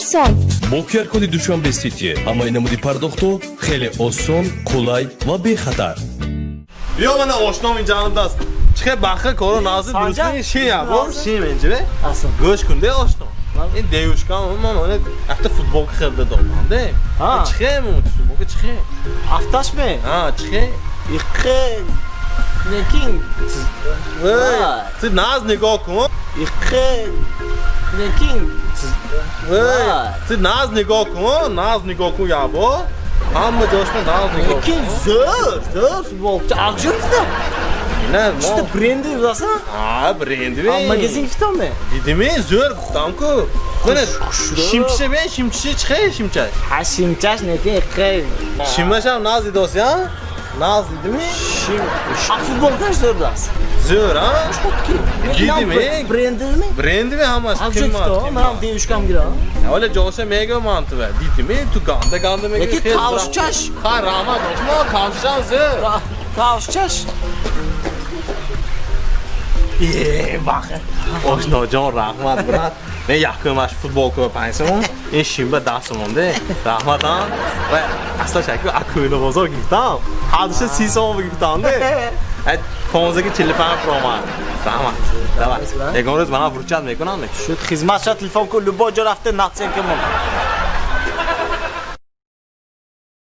Осон. Бо QR-коди Душанбе Сити ҳамаи намуди пардохтҳо хеле осон, қулай ва бехатар. Биё, мана ошном инҷадаст. Чихе бахы коро назы дурустми шия бо шим инҷа. Гӯш кун де, ошно. Ин девушка ман оне якта футболка харида додам де. Чихе му футболка чихе? Афташ ме? А, чихе? Иқе лекин. Эй, ту наз нигоҳ кун. Иқе лекин. Эй, ту наз нигоҳ кун, наз нигоҳ кун ябо. Ҳама ҷошма наз нигоҳ Лекин кун. Зӯр, зӯр футболка. Ақжо гуфта? Ина Чита бренди биласың? А, бренди. Магазин гуфтам ме? Дидими, зӯр гуфтам ку. Мана шимчиша бен, шимчиша чихе шимчаш? Ҳа, шимчаш лекин иқе. Шимашам наз дидоси, а? Наз дидими? Шим. А футболкаш зӯр биласың. Зӯр, а? Дидими? Брендими? Брендими ҳамаш Ақжо қиммат. гуфта, манам девушкам гирам. Ҳола ҷоша мегӯ ман тува. Дидими, ту ганда ганда мегӯ. Лекин кавшчаш. Ха, раҳмат, ошно, кавшчам зӯр. Кавшчаш. Е, бахе. Ошноҷон, раҳмат, брат. Мен якумаш футболка 5 сомон, ин шимба 10 сомон де. Раҳмат, а? Ва аслаш аку акуйна бозор гирифтам. Ҳардуша 30 сомон гирифтам де. Ай понздаги 45 промад. Раҳмат. Давай. Ягон рӯз манам выручать мекунам. Шуд, хизмат шад, телефон кун, любой ҷо рафта наценка мон.